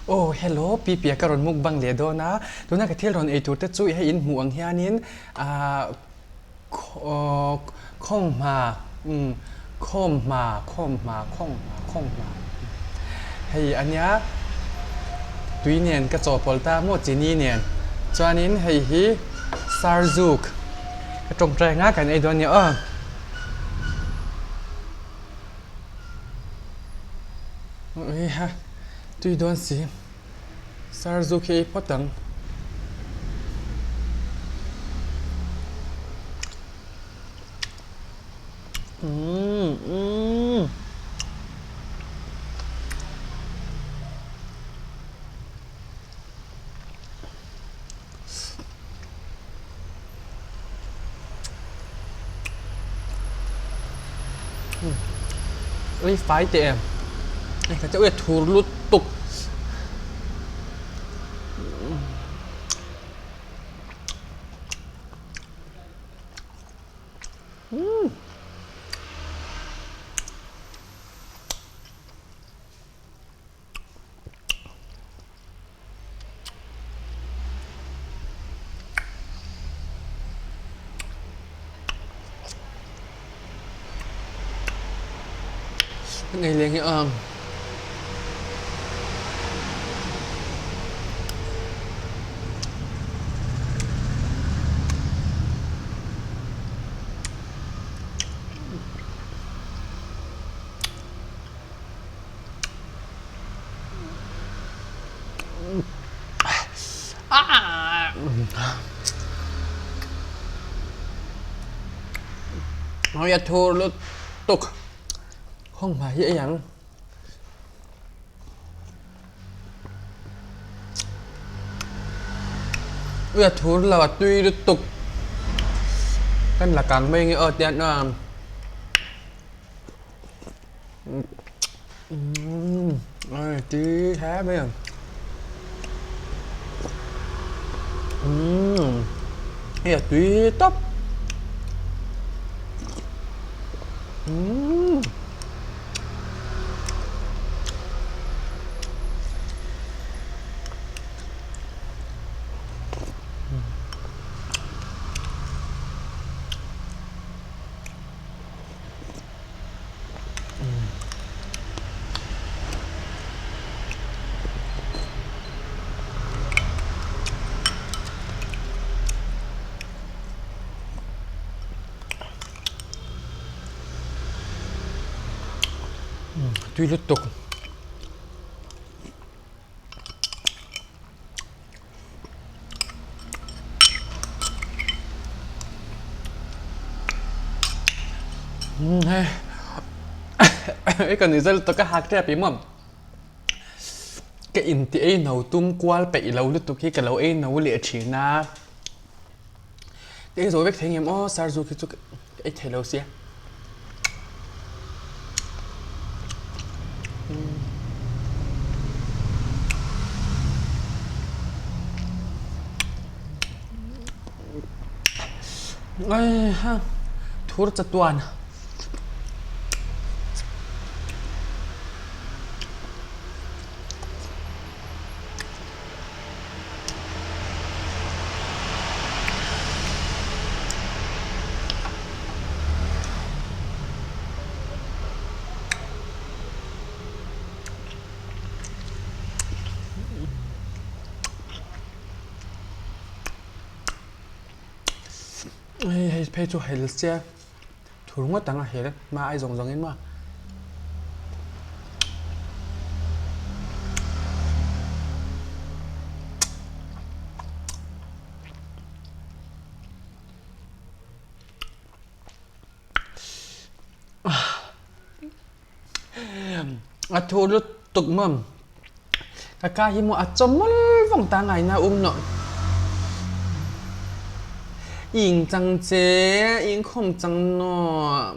Aw hello Pi Pia ka rawn mukbang leh dawn a, tuna ka thil rawn ei tur te chu hei in hmuh ang hianin ah Khawnghma umm khawmhma khawmhma khawnghma khawnghma hei a nia tui nen ka chawhpawlh ta maw chini nen chuanin hei hi sarzuk ka tawngtai nga kan ei dawn a nia aw. Heiha tui dawn si sarzuk hi ei phawt ang. Ui fai teh em hei ka ui a thur lutuk. Ngei leng hi a. Hei a thur lutuk khawng hma hi ei ang. Ui a thur lo a tui lutuk kan la kang mai nge aw tian a. Umm tui hle mai a. Umm hei a tui tawp. Umm. Tui lutuk. Hei ka nuih zel lutuk a hak tep i maw ka inti ei no tum kual peih lo lutuk hi ka lo ei no leh thin a ka ei zo vek thei ngem aw sir zu khi chu ka ei thei lo sia. Thur chatuan. Hei hei phei chu hel sia thur ngawt ang a hel hma ai zawng zawng in maw. A thu lutuk maw ka ka hi maw a chawmawlh vawng ta ngai na um nawh ing chang che ing khawm chang naw.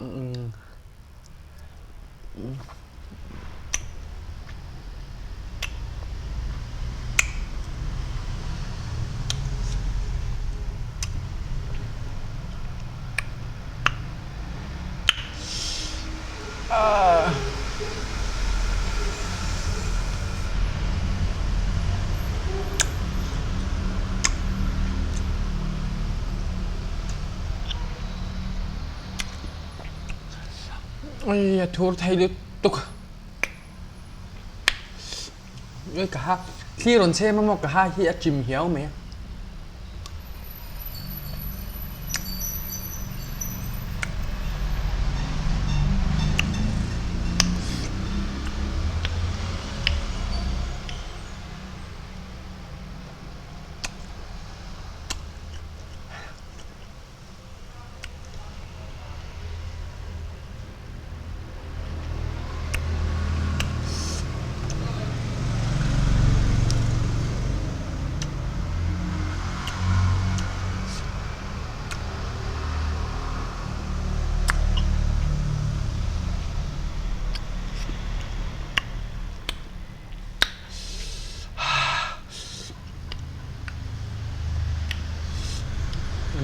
Ui a thur thei lutuk. Ui ka ha thli rawn chhem a maw ka ha hi a chim hiau mai a.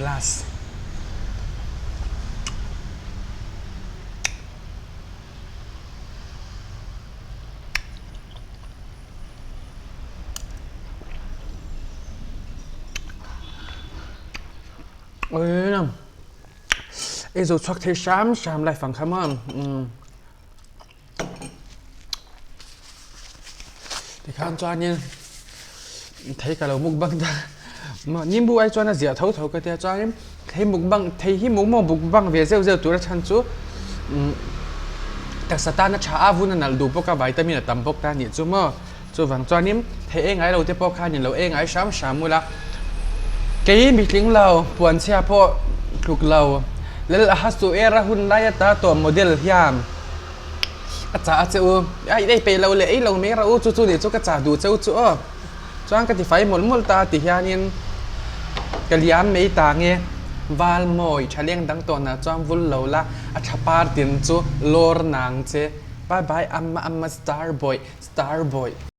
Glass. Oi ei zo chhuak thei hram hram lai fang kha maw umm. Tikhan chuanin thei ka lo mukbang ta nimbu ai chuan a ziah tho tho ka tia chuanin thei mukbang thei hi mukmaw mukbang ve zeuh zeuh tur a chhan chu umm taksa tan a tha a vun a nalh duh bawk a vitamin a tam bawk ta a nih chu maw chuvang chuanin thei eng ngai lo te pawh khan in lo eng ngai hram hram ula kei mitling lo puanchhia pawh tluk lo lal a hasu era hun lai ata tawh model hian. A chah a che u. A ei peih lo leh ei lo mai rah u chu chu nih chu ka chah duh cheu chu aw. Chuan ka ti fai mawlh mawlh ta ti hianin ka liam mai ta nge val mawi tha leng dang tawnah chuan vul lo la a tha par tin chu lawr nang che. Bye bye amma amma star boy star boy.